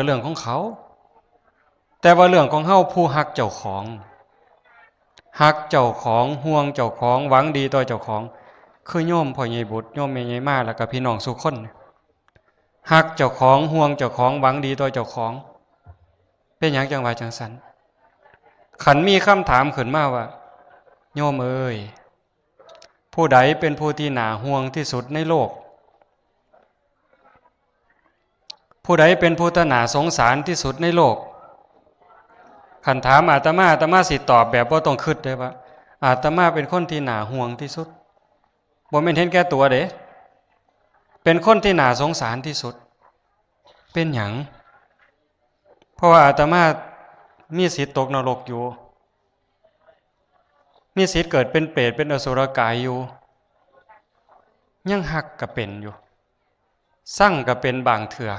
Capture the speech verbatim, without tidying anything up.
ก็เรื่องของเขา แต่ว่าเรื่องของเฮาผู้ฮักเจ้าของ ฮักเจ้าของ ห่วงเจ้าของ หวังดีต่อเจ้าของ คือโยมพ่อใหญ่บุตร โยมแม่ใหญ่มา แล้วก็พี่น้องสู่คน ฮักเจ้าของ ห่วงเจ้าของ หวังดีต่อเจ้าของ เป็นหยังจังว่าจังซั่น คันมีคำถามขึ้นมาว่า โยมเอ้ย ผู้ใดเป็นผู้ที่น่าห่วงที่สุดในโลก ผู้ใดเป็นผู้ที่น่าสงสารที่สุดในโลก คันถามอาตมา อาตมาสิตอบแบบบ่ต้องคิดเลยว่า อาตมาเป็นคนที่น่าห่วงที่สุด บ่แม่นเห็นแก่ตัวเด้ เป็นคนที่น่าสงสารที่สุด เป็นหยัง เพราะว่าอาตมามีสิทธิ์ตกนรกอยู่ มีสิทธิ์เกิดเป็นเปรตเป็นอสุรกายอยู่ ยังฮักก็เป็นอยู่ ซังก็เป็นบางเทื่อ